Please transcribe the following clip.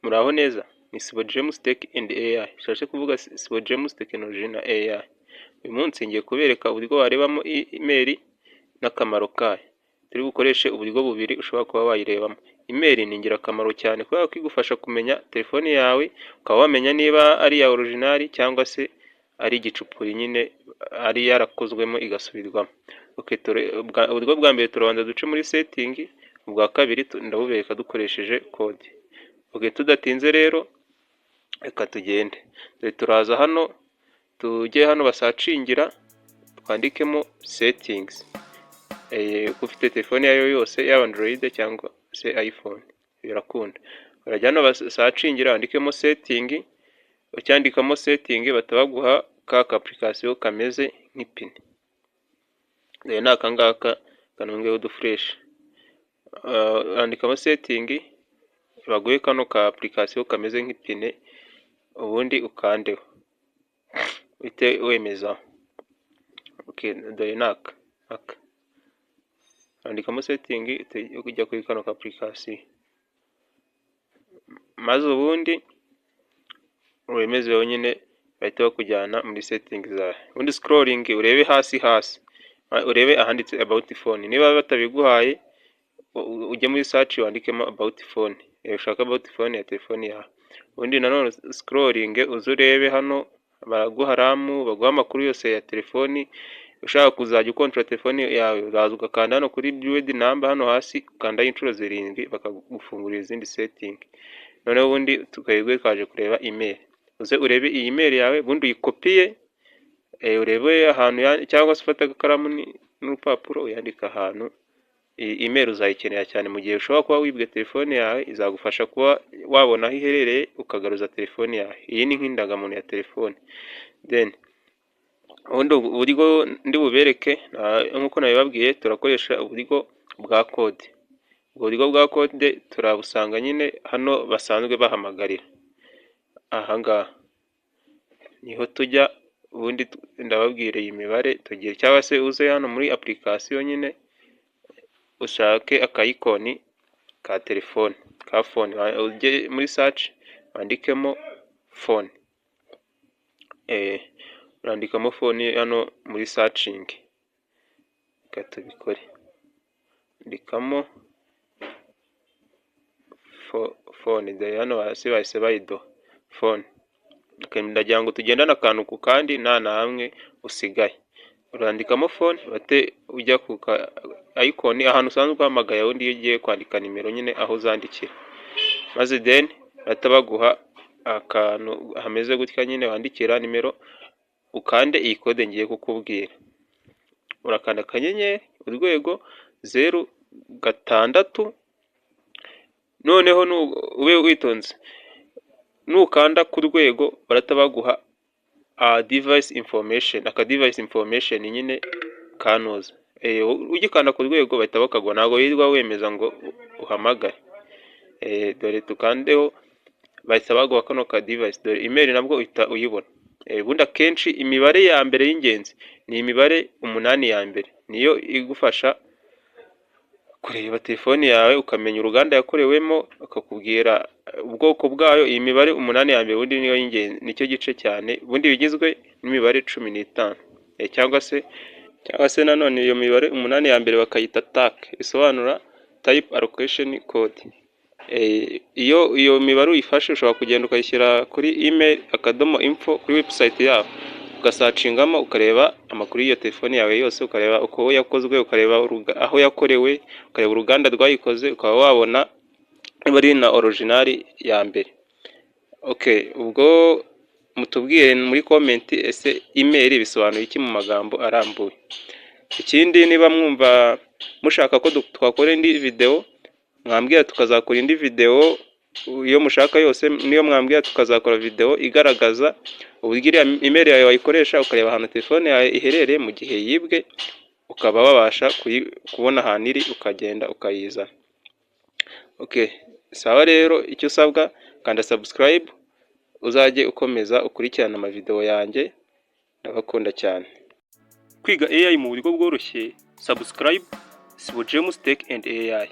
Muraho neza, ni Sibo James Tech and AI, bishatse kuvuga Sibo James Tekinoloji na AI. Uyu munsi ngiye kubereka uburyo warebamo email n'akamaro kayo. Turi bukoreshe uburyo bubiri ushobora kuba wayirebamo. Email ni ingirakamaro cyane kubera ko igufasha kumenya telefoni yawe, ukaba wamenya niba ari iya original cyangwa se ari igicupuri nyine, ari yarakozwemo igasubirwamo. Uburyo bwa mbere, turabanza duce muri setting, ubwa kabiri ndabubereka dukoresheje code. Tudatinze rero, reka tugende. Dore turaza hano, tujye hano basearchingira, twandikemo settings. Ufite telefone iyo ari yo yose, yaba Android cyangwa se iPhone, birakunda. Urajya hano basearchingira, wandikemo setting, ucyandikamo setting bahita baguha ka ka application kameze nk'ipine. Dore ni aka ngaka kanongeyeho uduflèche. Andikamo setting baguhe kano ka application kameze nk'ipine, ubundi ukandeho uhite wemezaho. Dore ni aka aka. Andikamo setting ujya kuri kano ka application, maze ubundi wemezeho nyine, bahita bakujyana muri setting zawe. Ubundi scrolling urebe hasi hasi, urebe ahanditse about phone. Niba batabiguhaye, ujye muri search wandikemo about phone, ushake about phone ya telefone yawe. Ubundi nanone scrolling uze urebe hano, baraguha RAM, baguha amakuru yose ya telefoni. Ushaka kuzajya ucontrola telefoni yawe, uraza ugakanda hano kuri build number hano hasi, ukandaho inshuro zirindwi, bakagufungurira izindi setting. Noneho ubundi twebwe twaje kureba email. Uze urebe iyi email yawe, ubundi uyikopiye, urebe ahantu, cyangwa se ufate agakaramu n'urupapuro uyandike ahantu. Iyi email uzayikenera cyane mu gihe ushobora kuba wibwe telefone yawe, izagufasha kuba wabona aho iherereye, ukagaruza telefone yawe. Iyi ni nk'indangamuntu ya telefone. Then ubundi uburyo ndi bubereke, nk'uko nabibabwiye, turakoresha uburyo bwa code. Ubwo buryo bwa code turabusanga nyine hano basanzwe bahamagarira, aha ngaha niho tujya. Ubundi ndababwira iyi mibare tugiye, cyangwa se uze hano muri application nyine, ushake aka icon ka telefone, ka phone, ujye muri search wandikemo phone. Urandikamo phone hano muri searching, reka tubikore. Andikamo phone, dore hano hasi bahise bayiduha, phone. Ndagira ngo tugendane akantu ku kandi, nta na hamwe usigaye. Urandikamo phone, uhite ujya ku ka icon ahantu usanzwe uhamagaye ubundi iyo ugiye kwandika nimero nyine, aho uzandikira, maze then bahita baguha akantu hameze gutya nyine wandikira nimero, ukande iyi code ngiye kukubwira. Urakanda *#06, noneho ube witonze, nukanda ku rwego barahita baguha device information, aka device information nyine kanoza. Ugikanda ku rwego bahita bakaguha, ntabwo wirirwa wemeza ngo uhamagare. Dore tukandeho, bahita baguha kano ka device, dore email nabwo uhita uyibona. Ubundi akenshi imibare ya mbere y'ingenzi ni imibare umunani ya mbere, niyo igufasha kureba telefoni yawe, ukamenya uruganda yakorewemo, bakakubwira ubwoko bwayo. Iyi mibare umunani ya mbere ubundi niyo y'ingenzi, nicyo gice cyane. Ubundi bigizwe n'imibare 15, cyangwa se nanone iyo mibare umunani ya mbere bakayita TAC, bisobanura type allocation code. Iyo iyo mibare uyifashe, ushobora kugenda ukayishyira kuri email.info kuri website yabo, ugasearchingamo, ukareba amakuru y'iyo telefone yawe yose, ukareba uko yakozwe, ukareba aho yakorewe, ukareba uruganda rwayikoze, ukaba wabona niba ari na original ya mbere. Okay, ubwo mutubwire muri comment: ese email bisobanuye iki mu magambo arambuye? Ikindi, niba mwumva mushaka ko twakora indi video, mwambwira tukazakora indi video iyo mushaka yose. Niyo mwambwira tukazakora video igaragaza uburyo iriya email yawe wayikoresha, ukareba ahantu telefone yawe iherereye mu gihe yibwe, ukaba wabasha kubona ahantu iri, ukagenda ukayizana. Okay, sawa rero, icyo usabwa, kanda subscribe, uzajye ukomeza ukurikirane amavideo yanjye. Ndabakunda cyane. Kwiga AI mu buryo bworoshye, subscribe Sibo James Tech and AI.